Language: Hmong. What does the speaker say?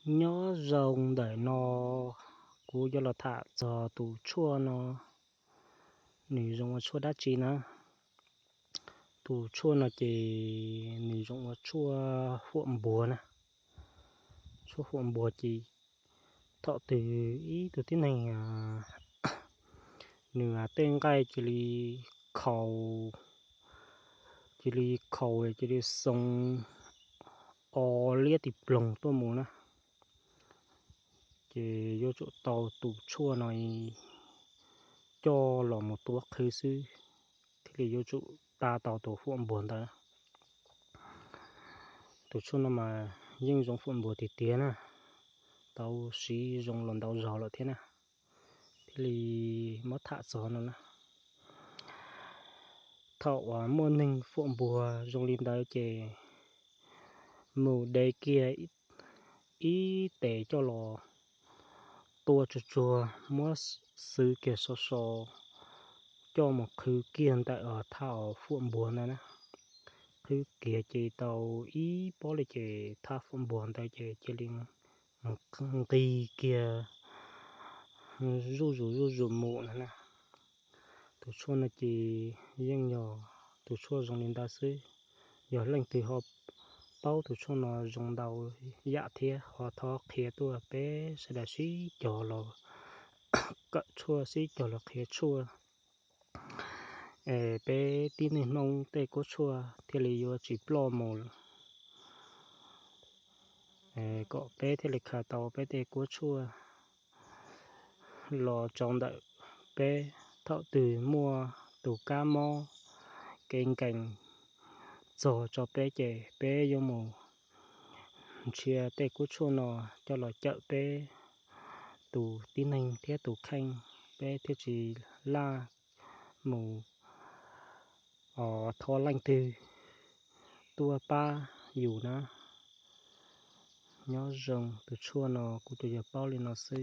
Nyob zoo ntawm no, kuv yuav los tham txog tus tshuaj no, nws zoo ua tshuaj dab tsi na. Tus tshuaj no ces nws zoo ua tshuaj huam npuas na. Tshuaj huam npuas ces thaum twg ib tug tib neeg nws tej nqaij cia li khaus, cia li khaus cia li xoo o liab tim ploog tuaj mus na, ces yuav tsum tau tus tshuaj no coj los mus tua qhwv xwb thiaj li yuav tsum tas tau tus huam npuas ntawd. Tus tshuaj no mas yeej zoo huam npuas tiag tiag na, tau siv zoo los ntau zaus lawm thiab na, thiaj li muab tham txog no na. Thaum uas muaj neeg huam npuas zoo li ntawd ces mus de kiag ib tes coj los tua tsuag tsuag, muab xwb kiag so so, coj mus qhwv kiag ntawm thaj huam npuas ntawd na. Qhwv kiag ces tau ib pob li ces thaj huam npuas ntawd ces cia li nqis kiag zuj zus zuj zus mus no na. Tus tshuaj no ces yeej yog tus tshuaj zoo li ntawd xwb. Yog leej twg ho paub tus tshuaj no zoo ntau yam thiab ho thov qhia tuaj peb sawv daws sib cog los kawm tshuaj, sib cog los qhia tshuaj, es peb tib neeg Hmoob tej kuab tshuaj thiaj li yuav tsis ploj mus, kom peb thiaj li khaws tau peb tej kuab tshuaj los tso ntawm peb. Thaum twg muaj tus kab mob kev nkees txog tso peb ces peb yuav mus nrhiav tej kuab tshuaj no coj los cawm peb tus tib neeg thiab tus kheej, peb thiaj tsis laj mus thov leej twg tuaj pab yus na. Nyob zoo, tus tshuaj no kuv tsuas yog paub li no xwb.